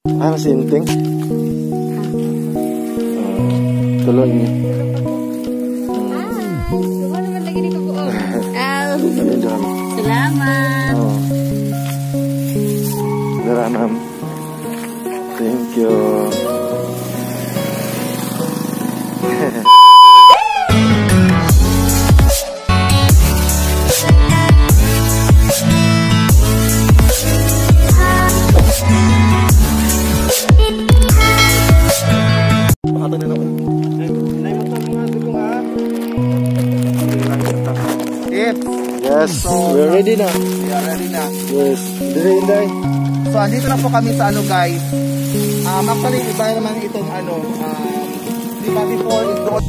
Ah, sinting. Tuloy niyo. Hi! Wala naman lagi ni kabuok. Ah, Ano dyan? Salamat. Oh. Dara, ma'am. Thank you. Pakatag na naman. Tips. Yes, we're ready na. We are ready na. Yes. Dire, Inday. So, andito na po kami sa ano, guys. Actually, iba naman itong ano, di ba before is doon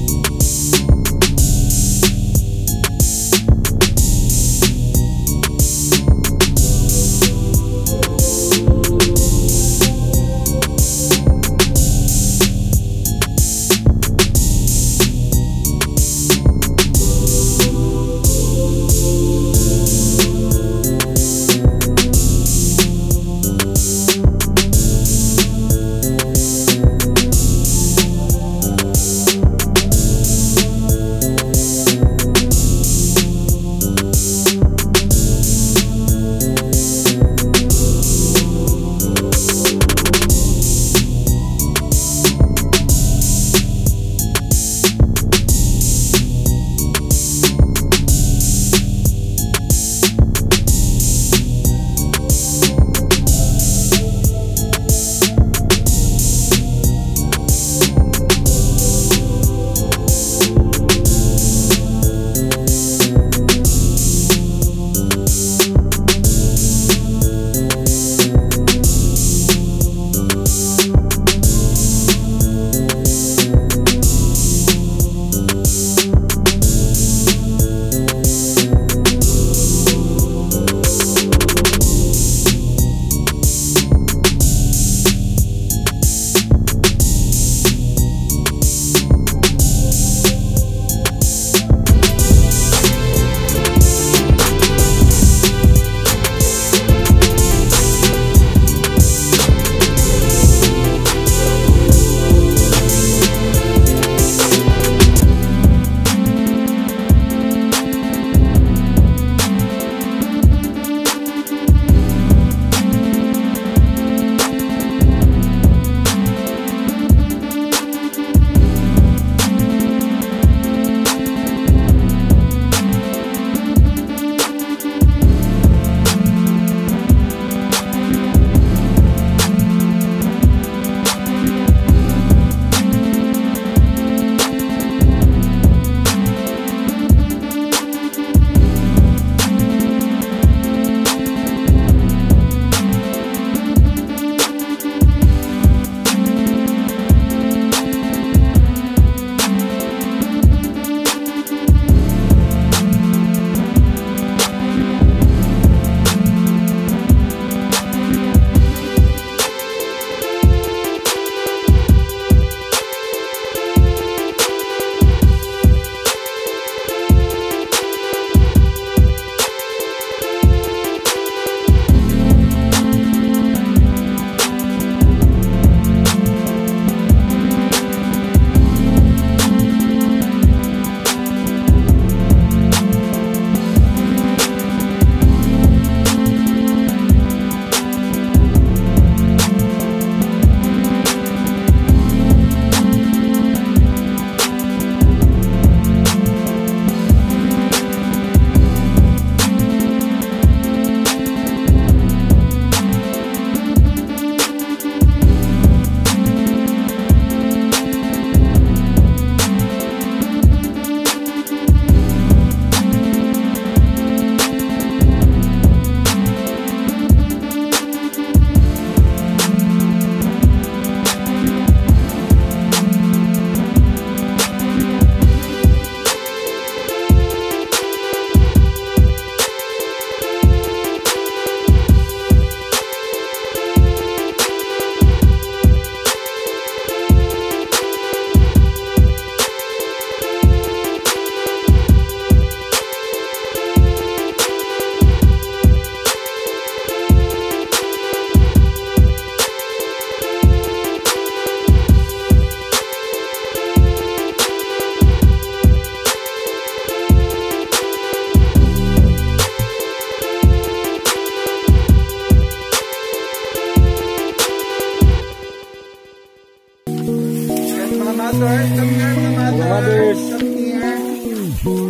Mothers, come here, mga mothers. Mga mothers. Come here.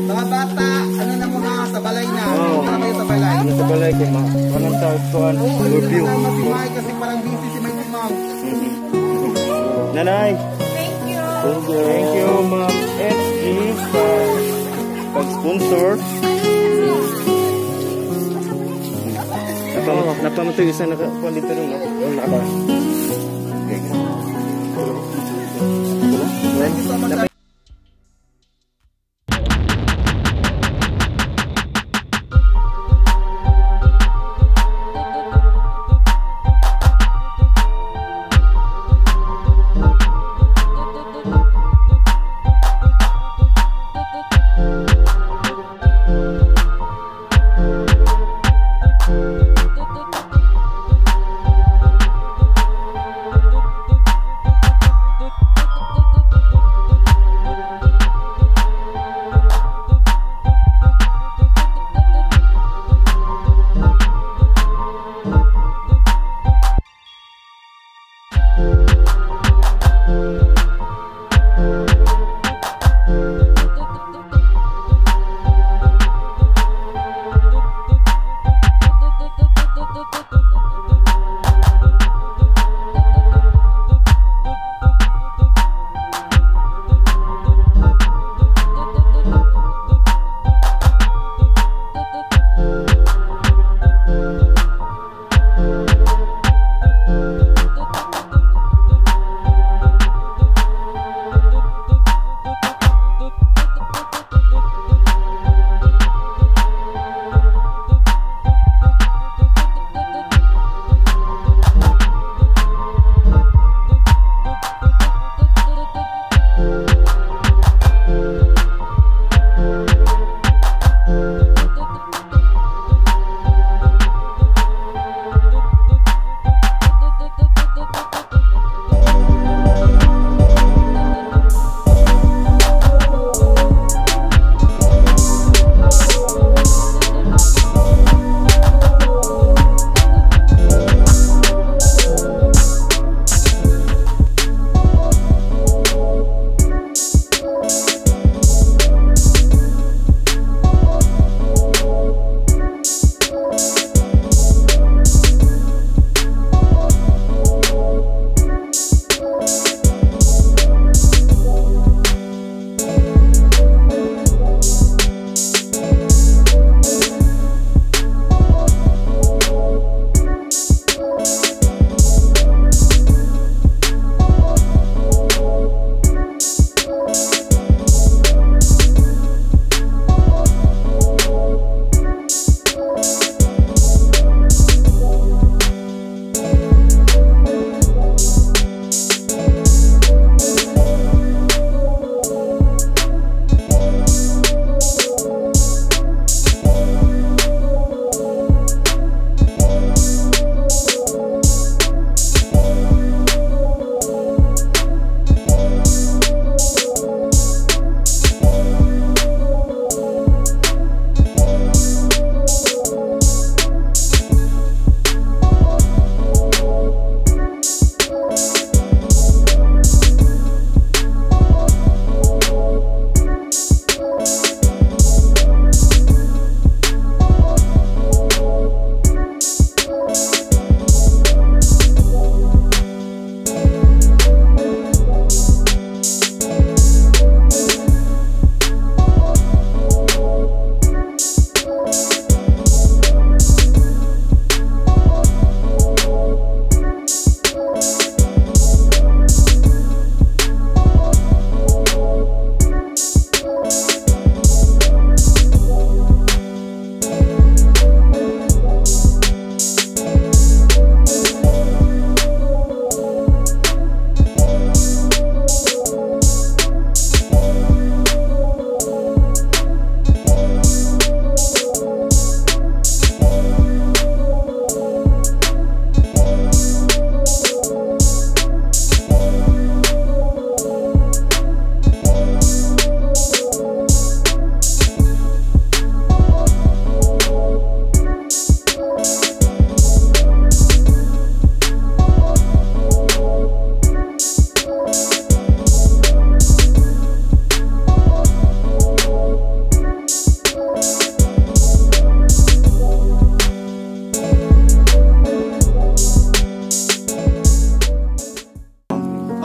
Mga bata, ano na mo ha, sa balay na. Oo. Punta na kayo sa balay. Ano sa balay kay ma? Walang tawag kuan. Oo, hindi Review. na kasama si Mai kasi parang busy si Mai si Ma'am. Nanay. Thank you. Thank you. Thank you, Ma'am SG, sa pag-sponsor. Napamatoy isa naka kuan dito rin, no? Naka. Okay. Thank you so much.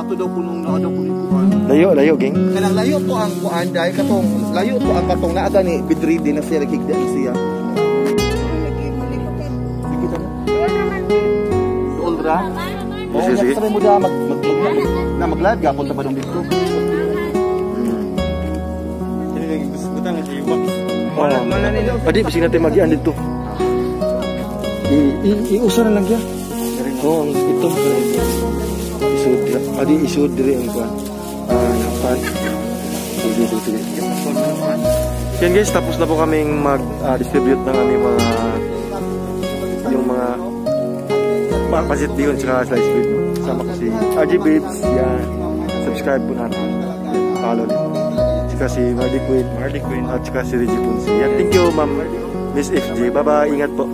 Ato daw kunong naa daw kunong kuan. Layo, layo, gang. Kanang layo to ang kuan dahil katong layo to ang katong naa gani bedridden na siya, naghigda na siya. Sige ta na. Dool ra. Oo, Sige, sige. sabay mo da mag mag, mag na mag-live gapon ta ba dong dito. Oh. Adi, bisig natin magian dito. I, iuso na lang siya. Oo, ang ito. Isud dira. Adi, isud diri ang kuan. Ah, napan. Sige, sige, sige. Yan guys, tapos na po kaming mag-distribute ng aming mga yung mga pancit bihon tsaka slice bread. Sama ko si RG Babes. Yan. Subscribe po natin. Follow din. Tsaka si Marley Queen. Harley Quinn. At saka si Reggie Ponce. Yan, thank you, Ma'am Miss FJ. Bye-bye. Ingat po.